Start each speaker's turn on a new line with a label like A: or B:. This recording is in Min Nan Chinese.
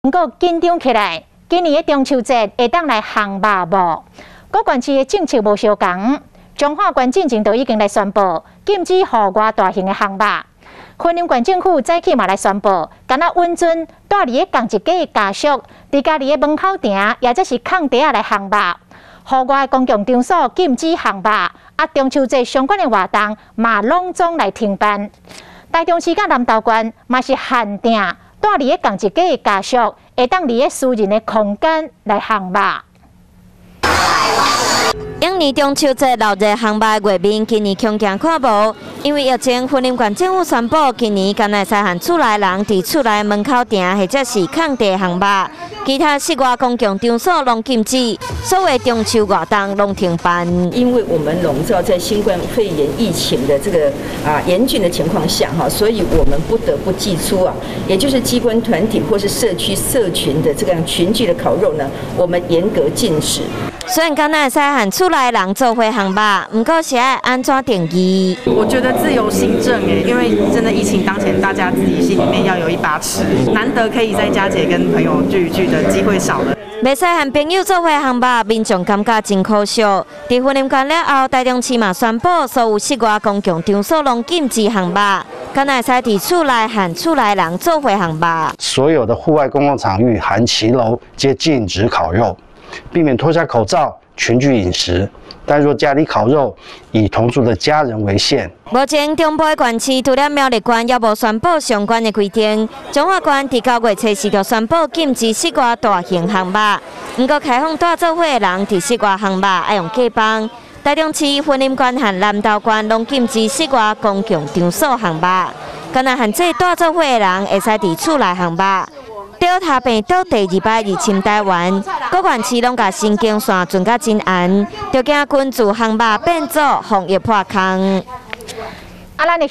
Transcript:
A: 閣緊張起來，今年的中秋節會當來烘肉無？各縣市的政策無相仝，彰化縣進前就已經來宣布禁止戶外大型的烘肉。雲林縣政府早起嘛來宣布，干焦允准蹛佇咧仝一家的家屬，佇家己的門口埕，抑者是空地仔來烘肉。戶外公共場所禁止烘肉，啊，中秋節相關的活動嘛攏總來停辦。台中市佮南投縣嘛是限定蹛佇咧仝一家的家屬，會當佇咧私人的空間來烘肉。
B: 往年中秋節鬧熱烘肉的畫面，今年恐驚看無，因為疫情，雲林縣政府宣布，今年干焦會使限厝內人佇厝內門口埕或者是空地烘肉，其他室外公共場所攏禁止，所有中秋活動攏停辦。
C: 因為我們籠罩在新冠肺炎疫情的這個嚴峻的情況下，哈，所以我們不得不祭出啊，也就是機關團體或是社區社群的這樣群聚的烤肉呢，我們嚴格禁止。
B: 雖然干焦會使限厝內人做伙烘肉，毋過是愛按怎定義？
D: 我覺得自由心證誒，因為真的疫情當前，大家自己心裡面要有一把尺，難得可以在佳節跟朋友聚一聚的機會少了。
B: 袂使和朋友做伙烘肉，民眾感覺真可惜。佇雲林縣了後，台中市嘛宣布，所有室外公共場所攏禁止烘肉，干焦會使佇厝內和厝內人做伙烘肉。
E: 所有的戶外公共場域含騎樓皆禁止烤肉，避免脫下口罩群聚飲食。但若家裡烤肉，以同住的家人為限。
B: 目前中部的縣市除了苗栗縣猶無宣布相關的規定，彰化縣佇9月初四就宣布禁止室外大型烘肉。毋過開放蹛做伙的人佇室外烘肉愛用隔板。台中市、雲林縣和南投縣攏禁止室外公共場所烘肉，干焦限制蹛做伙的人會使佇厝內烘肉。德爾塔病毒第二擺入侵台灣，各縣市攏共神經線攢甲真嚴，就驚群聚烘肉變做防疫破空。
A: 啊，咱的。